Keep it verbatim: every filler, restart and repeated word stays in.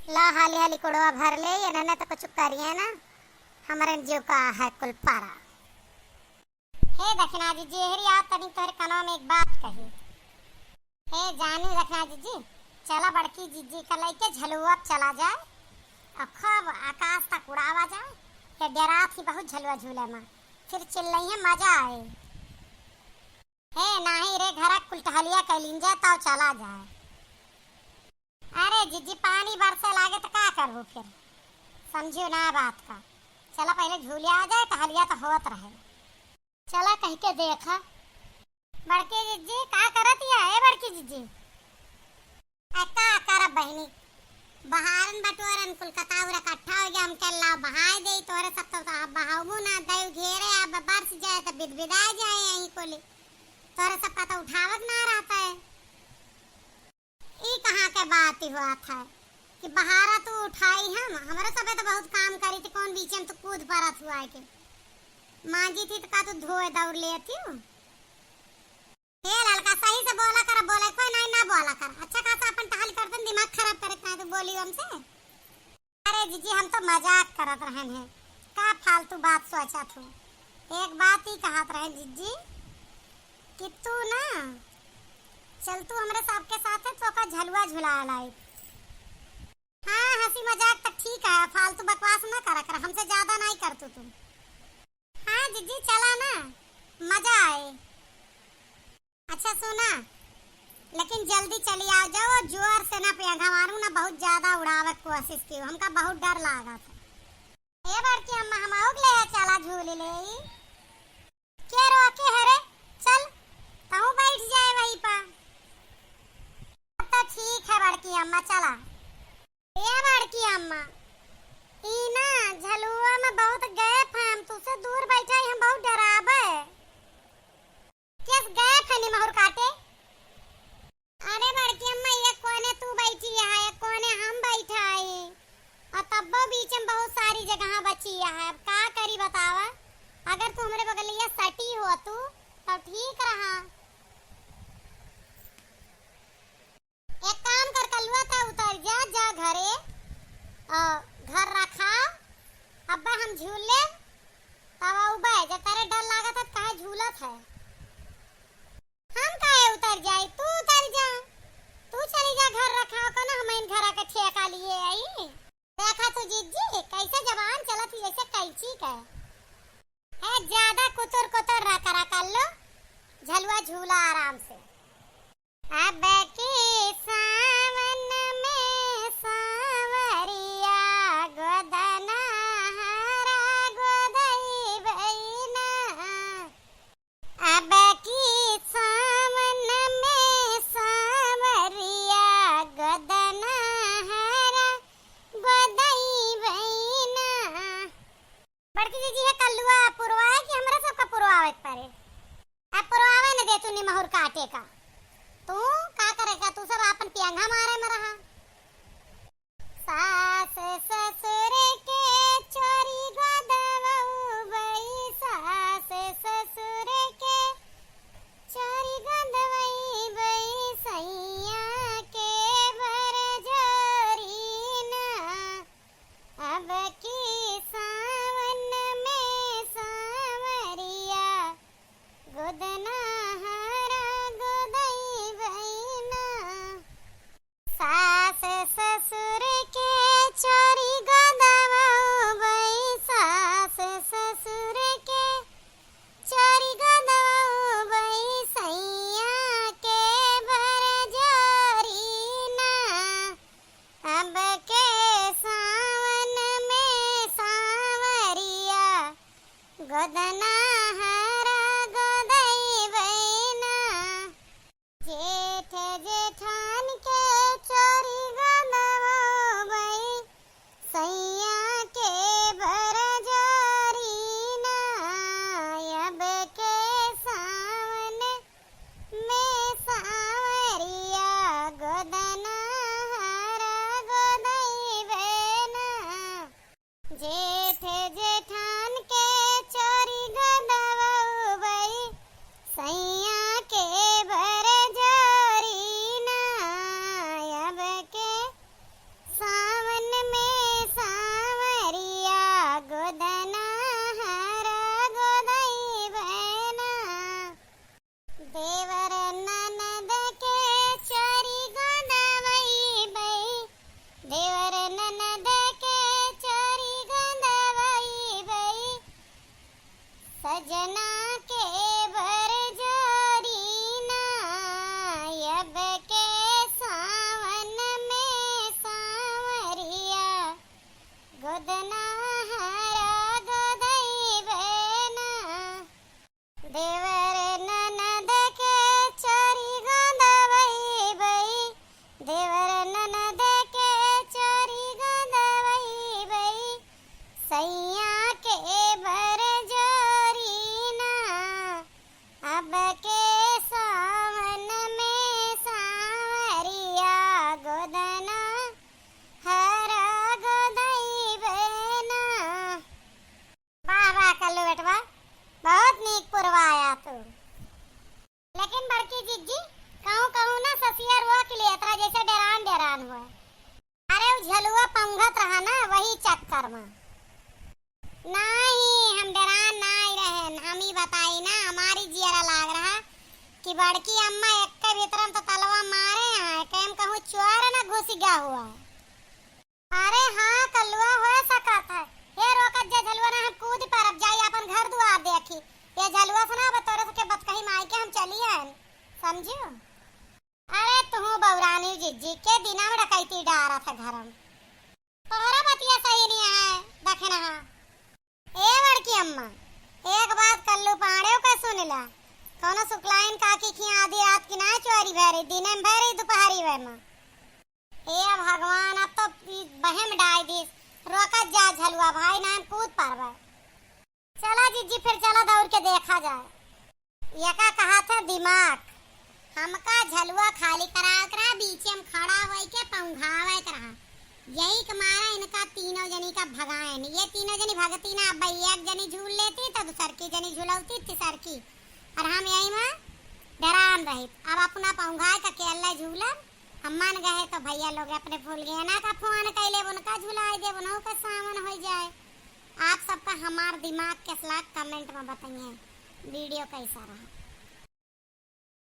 ला हाली हाली कुड़वा भर ले, ये नन्हे तो कुछ करिए ना, हमरे जीव का है कुल पारा। हे दखिना जिज्जी, हेरी आ तनी तोहरे कनवा में एक बात कही। हे जानी दखिना जिज्जी, चला बड़की जिज्जी का लइके झलुआ पे चला जाए और खूब आकाश तक उड़ावा जाए। ये डेरात ही बहुत झलुआ झूले में, फिर चिल्लइहे मजा आए। हे नाही रे, घरा कुल टहलिया कैलिन जाए तब चला जाए। अरे जिज्जी, पानी बरसे लागे तो का करबू फिर, समझियो ना बात का। चला पहले झूलिया आ जाए, टहलिया तो होत रहे। चला कह के देखा। बड़की जिज्जी का करत या? ए बड़की जिज्जी। ए का करब बहिनी, बहारन बटोरन कुल कताउर इकट्ठा हो गया, हम कह लाओ बहाए दे, तोहरे सब तो साहब बहाउबो ना दे घेरे, अब बरस जाए तो बिदबिदा जाए यहीं कोली, तोहरे सबका तो उठावत ना रहता है। ई कहाँ के बात ही हुआ था कि बहारा तू उठाई हम, हमरे सबे तो बहुत काम करी थी, कौन बीच में तू कूद परत हुआ है के मांजी थी तो का तू धोए दौड़ लेती हूँ? हे ललका, सही से बोला कर, बोले कोई नहीं ना बोला कर, अच्छा खासा अपन टहल कर दे, दिमाग खराब करे का तू बोली हमसे। अरे जीजी, हम तो मजाक करत रहन है, का फालतू बात सोचत हो? एक बात ही कहत रहे जीजी कि तू ना चल, तू हमरे सबके साथ है, तो का झलुआ झुला लाई। हाँ, हंसी मजाक तक ठीक है, फालतू बकवास ना करा कर, हमसे ज्यादा नहीं कर तू, तू। हाँ जीजी, चला ना, मजा आए। अच्छा सुना, लेकिन जल्दी चली आ जाओ, जोर से ना पिया घमारू ना बहुत ज्यादा उड़ावे के कोशिश की, हमका बहुत डर लागा था। ए बड़की अम्मा, हम आउक ले चला झूल ले। के रोके हरे, चल तू बैठ जाए वहीं पर। तो ठीक है बड़की अम्मा, चला। ए बड़की अम्मा, ई ना झलुआ में बहुत गैप है, हम तुझसे दूर बैठा ही, हम बहुत डराबे। केस गैप है निमहुर काटे? अरे बड़की अम्मा, एक कोने तू बैठी है, एक कोने हम बैठा ही, और तब्बो बीच में बहुत सारी जगह बची है। अब का करी बतावा, अगर तू हमरे बगलिया सटी हो तू तो ठीक रहा। एक काम कर कलुआ, त उतर जा, जा घरे, अ, घर रखा, अब्बा हम झूल ले, तब अउबे, जब तरे डर लागत है, त काहे झूलत है? हम काहे उतर जाई, तू उतर जा, तू चली जा घर रखा, कोनो हमइन घरा के ठेका लिए आई। देखा तू जिज्जी, कैसे जबान चलत ही जैसे कैंची के। है ज्यादा कुतुर कुतुर ना करा कर लो, झलुआ झूला आराम से। अब के सावन में सांवरिया गोदना हरा गोदई बहिना। अब की सावन में सांवरिया गोदना हरा गोदई बहिना। बड़की जीजी है कल्लुआ पुरवाए कि हमरा सबका पुरवावे के पड़े? अब पुरवावे न दे तू निमहुर काटे का। तू का करे का? नहीं, हम डेरान नाहीं रहेन। हम ई बताई ना, हमारी जियरा लाग रहा कि बड़की अम्मा एक्के भीतरम तो तलवा मारे हैं, केम कहूँ चोर न घुस गया हुआ है। अरे हाँ कल्लुआ, हो सकत है। हे रोकत जे झलुआ ना, हम कूद परब, जाई अपन घर दुआर देखी। ये झलुआ से ना, अब तोरे से के बतकही माई के हम चली आएन, समझियो। अरे तू बौरानी जिज्जी के दिना में डकैती डारत है घरम। तोहरा बतिया सही नहीं है, दखिनहा। ए बड़की अम्मा, एक बात कल्लू पाड़ेव का सुनिला, कौनो सुकलाइन काकी की आधी रात की ना चोरी भरी, दिने में भरी, दोपहरी भर में। ए भगवान, अब तो ई बहम डाई दिस, रोकत जा झलुआ भाई, ना हम कूद पारबे। चला जिज्जी, फिर चला दौड़ के देखा जाए। यका कहा था दिमाग, हमका झलुआ खाली करावे के रहा, बीचे में खड़ा होई के पौंघावे के रहा। यही के मारा इनका तीनों जनी का भगाएन। ये तीनों जनी भगती ना, अब एक जनी झूल लेती तो दूसर की जनी झुलौती, तीसर की, और हम यही में डरान रही। अब अपना पौंघाए का केल्ला झूलन, हम मान गए तो भैया लोग अपने फूल गहना का फोन कैले, उनका झुलाए दे, उन्हों का सावन हो जाए। आप सबका हमार दिमाग कैसा लाग, कमेंट में बताइए। वीडियो कैसा रहा?